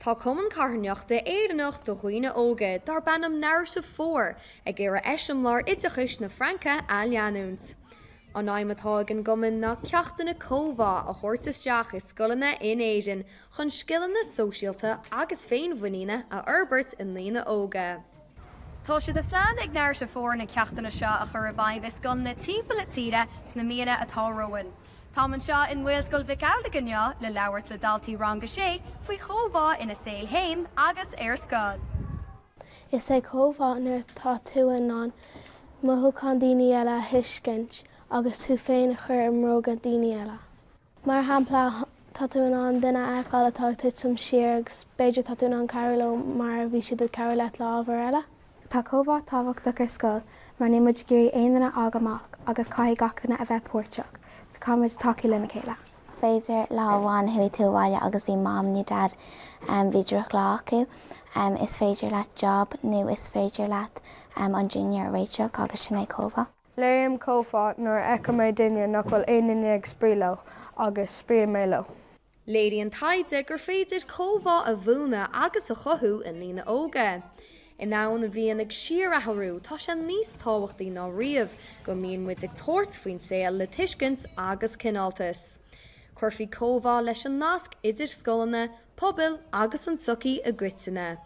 Tá Cumann Carthanachta Éireannach do dhaoine óga darb ainm Narrative 4 ag iarraidh eiseamláir oideachais na Fraince a leanúint. An aidhm atá ag an gcumann ná ceachtanna comhbhá a thabhairt isteach i scoileanna in Éirinn chun scileanna sóisialta agus féinmhuiníne a fhorbairt i ndaoine óga. Tá sé de phlean ag Narrative 4 na ceachtanna seo a chur i bhfeidhm i scoileanna timpeall na tíre sna míonna atá romhainn. Táim anseo i nGaelscoil Mhic Amhlaigh inniu le labhairt le daltaí Rang 6 faoi chomhbhá ina saol féin agus ar scoil. Is é comhbhá nuair atá tú in ann mothúcháin daoine eile a thuiscint agus tú féin a chur i mbróga daoine eile. Mar shampla, tá tú in ann duine a fheiceáil atá ag titim siar agus b'fhéidir tá tú in ann cabhrú leo mar a bhí siad ag cabhrú leat le ábhar eile. Tá comhbhá tábhachtach ar scoil mar níl muid ag iarraidh aon duine a fhágáil amach agus caithfidh gach duine a bheith páirteach so caithfidh muid tacú lena chéile. B'fhéidir lá amháin chuaigh tú abhaile agus bhí Mom nó Dad bhí drochlá acu. Is féidir leat job nó is féidir leat an dinnéar a réiteach agus sin é comhbhá. Léirím comhbhá nuair a fheiceann mé duine nach bhfuil aon duine ag spraoi leo agus spraoím mé leo. Léiríonn taighde gur féidir comhbhá a mhúineadh agus a chothú i ndaoine óga. I ndomhan a bhíonn ag síorathrú, tá sé níos tábhachtaí ná riamh go mbíonn muid ag tabhairt faoin saol le tuiscint agus cineáltas. Cuirfidh comhbhá leis an nasc idir scoileanna, pobail agus an tsochaí i gcoitinne.